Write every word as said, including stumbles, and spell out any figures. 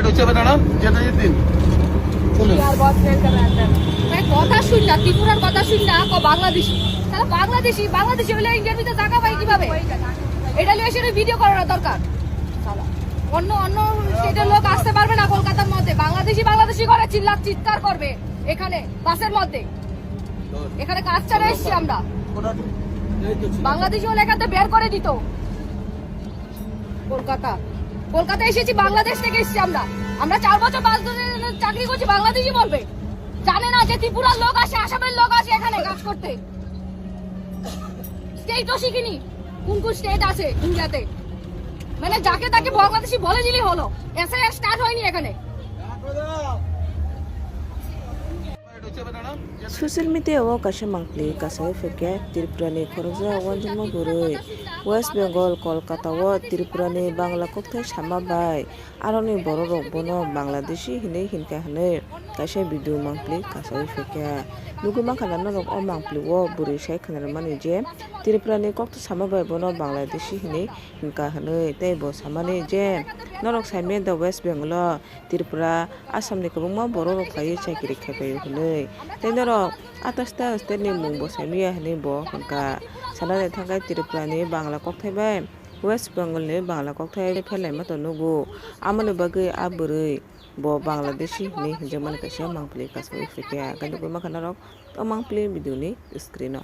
হচ্ছে বেটা না, যেটা যে দিন। চলো। আর বস ফেল করে আনবেন। মানে কথা শুন না, ত্রিপুরার কথা শুন না, কো বাংলাদেশি। তাহলে বাংলাদেশি, বাংলাদেশি হলে ইন্ডিয়ার ভিতরে জায়গা পাই কিভাবে? এটা নিয়ে এসে ভিডিও করার দরকার। শালা। অন্য, অন্য স্টেটের লোক আসতে পারবে না কলকাতার মধ্যে। বাংলাদেশি, বাংলাদেশি করে চিল্লা চিৎকার করবে এখানে বাসের মধ্যে। এখানে কাজ ছাড়া এসছি আমরা। বাংলাদেশি হলে এখান থেকে বের করে দিত। কলকাতা, কলকাতা এসেছি, বাংলাদেশ থেকে এসেছি আমরা। আমরা চার বছর, পাঁচ বছর চাকরি করছি, বাংলাদেশি বলবে। জানে না যে ত্রিপুরার লোক আসে, আসামের লোক আসে এখানে কাজ করতে। স্টেটও শিখিনি, কোন কোন স্টেট আছে ইন্ডিয়াতে। মানে যাকে তাকে বাংলাদেশি বলে দিলেই হলো, এসআইআর স্টার্ট হয়নি এখানে। Social media o kaisa mangpli kasawi phaikha Tripura ni khoroksa uanjukma bwrwi West Bengal, Kolkata o Tripura ni Bangla kokthai sama bai aroni borok rok bono Bangladeshi hinwi hinkha hinwi kaisa video mangpli kasawi phaikha. Nugwi mankha na norok o mangpli o bwrwi sai khwnarwmani je Tripura ni kokthai sama bai bono Bangladeshi hinwi hinkha hinwi tei bo samani je norok saimanya da West Bengal o Tripura, Assam ni kwbangma borok rok khlaiwi chakiri khaiphaio hinwi. Tei norok atas ta state ni mung bo saimanya hinwi bo hwnkha. Sana naithangkhe Tripura ni Bangla kokthai bai West Bengal ni Bangla kokthai pherlaima tong nugo. Amoni bagwi a bwrwi bo Bangladeshi hinwi hinjakmani kaisa mangpili kasawi phaikha. Khe nugwi mankha norok o mangpili video ni screen o.